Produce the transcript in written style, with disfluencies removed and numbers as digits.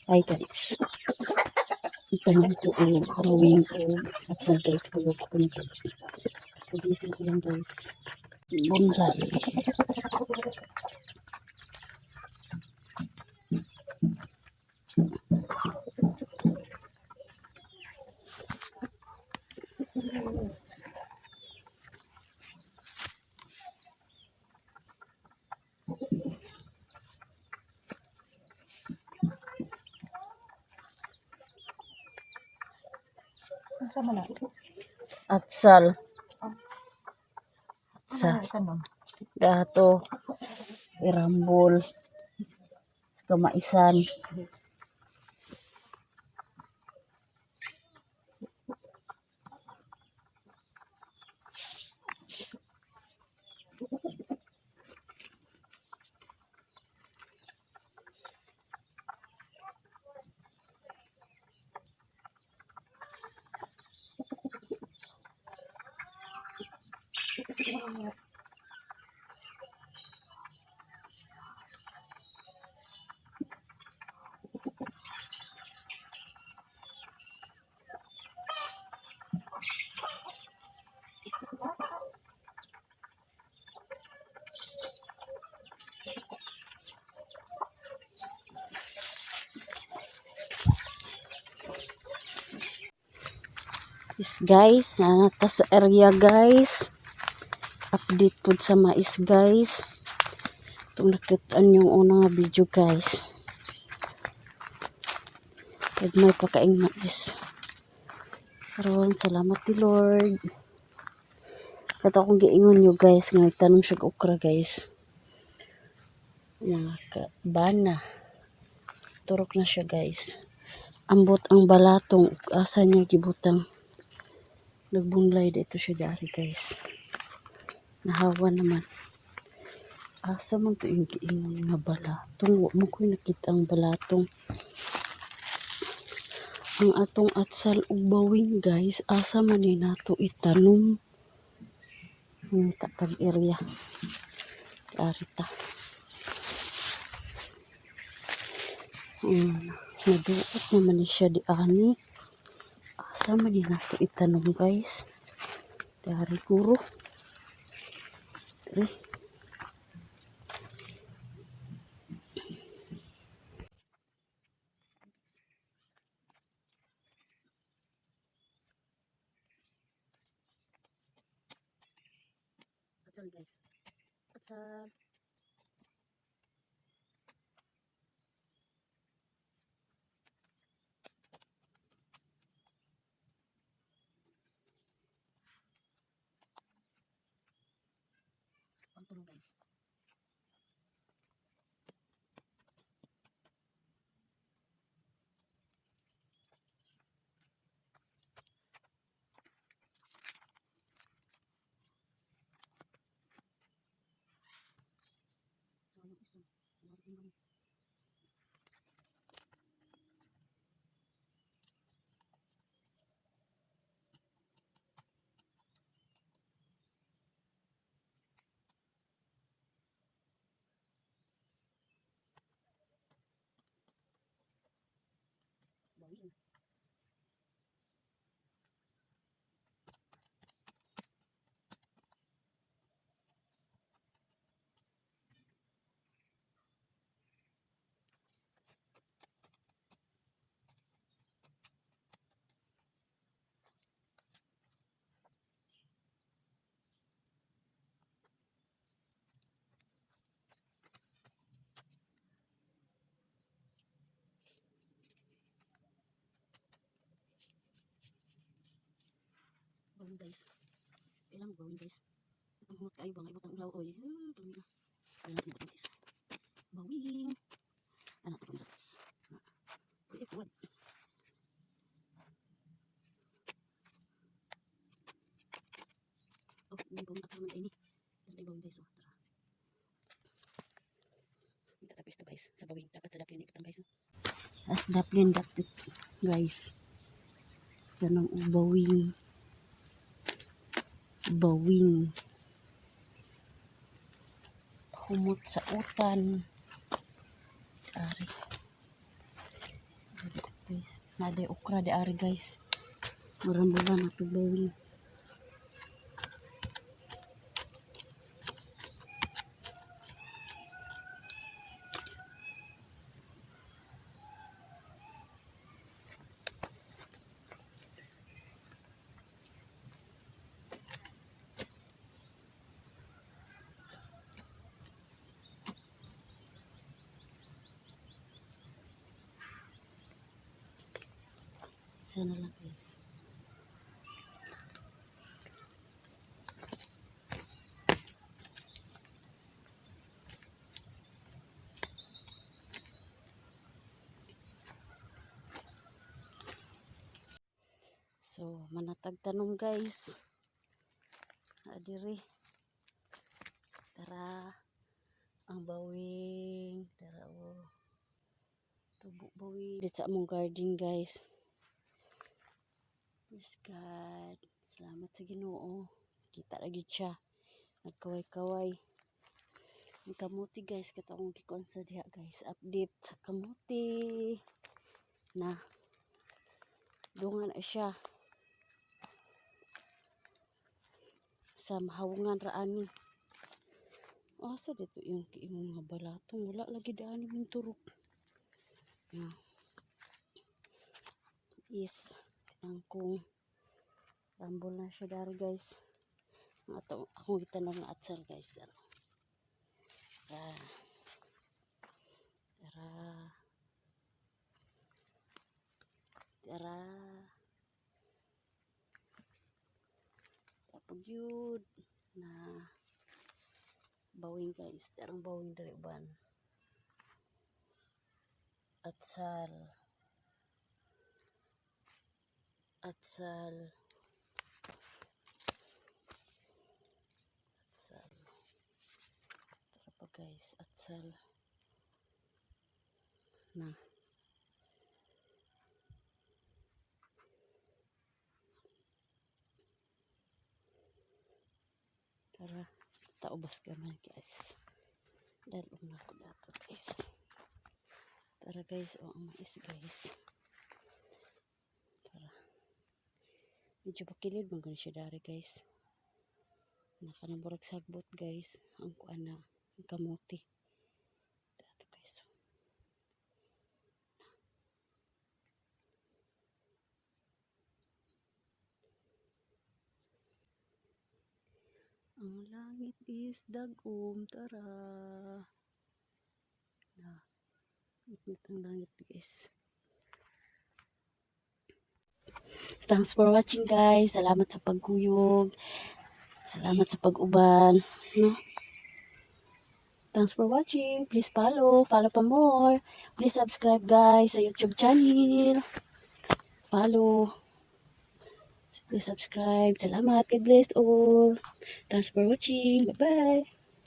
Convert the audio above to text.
Hi guys. Itanong ko og bawing og atsal, guys, kayo ko ni, guys. Pagising ko lang, guys. Bunlay. Unsa man na? Atsal. Ano Sa na itanom? Dato irambol kamaisan. Yes guys, nata sa area, guys. Update pod sa mais, guys. Itong nakitaan yung unang nga video, guys. May pakaing mais. Karon, salamat ti Lord. Kato akong giingon nyo, guys, nga nagtanom siya og okra, guys. Mga bana. Turok na siya, guys. Ambot ang balatong ug asa niya gibutang. Nagbunlay dito siya dari, guys. Nahawa naman. Asa man to yung giingon nga balatong? Wa mo ko nakita ang balatong. Ang atong atsal ug bawing, guys, asa man ni nato itanom? Ngita tag area. Dari ta. Naduot naman ni siya di ani. Asa man ni nato itanom, guys? Dari guro. Diri. Atsal, guys. Atsal. Ang tulong, guys. Bawing. Bawing, guys. Kailangan bawing, guys. Ang humot kayo ba nga ibutang ulaw oy. Dumi na. Kailangan natin, guys. Bawing. Ano ito, guys? Uy, kuwan. Oh, may bawing at man ini. Tara, bawing, guys. Oh, tara. Tatapos to, guys. Sa bawing. Dapat sa daplin ibutang, guys. No? As daplin dapat, guys. Ganong bawing. Bawing. Humot sa utan. Ari. Naa day okra di ari, guys. Marambulan na bawing. Isa na lang, guys. So, manatag tanom, guys. Adiri. Tara. Ang bawing. Tara oh. Tubo bawing. Dito sa among garden, guys. Praise God. Salamat sa Ginoo. Kita lagi siya. Nagkaway-kaway. Ang kamuti, guys, kato akong gikuan sa diha, guys. Update sa kamuti. Na dungan na siya. Sa mahawungan ra ani. Asa dito yung imong mga balatong? Wala lagi daan yung turok. Yeah. Is ang kung rambol na siya dari, guys. Ang ato akong gitanom nga atsal, guys, dara. Tara. Tara. Tara. Tapos yun na bawing, guys. Darang bawing diri uban. Atsal. Atsal. Atsal. Tara pa, guys, atsal. Na. Tara, taubos gamay, guys. Dalong na ako dato, guys. Tara, guys, oh, ang mais, guys. Tara. Medyo bakilid man gani siya dari, guys. Nakanaburag sagbot, guys. Ang kuan na, ang kamote. Dato, guys. Oh. Ang langit is dagom. Tara. Na. Init ang langit, guys. Thanks for watching, guys. Salamat sa pagkuyog. Salamat sa pag-uban. No? Thanks for watching. Please follow. Follow pa more. Please subscribe, guys, sa YouTube channel. Follow. Please subscribe. Salamat. God bless all. Thanks for watching. Bye-bye.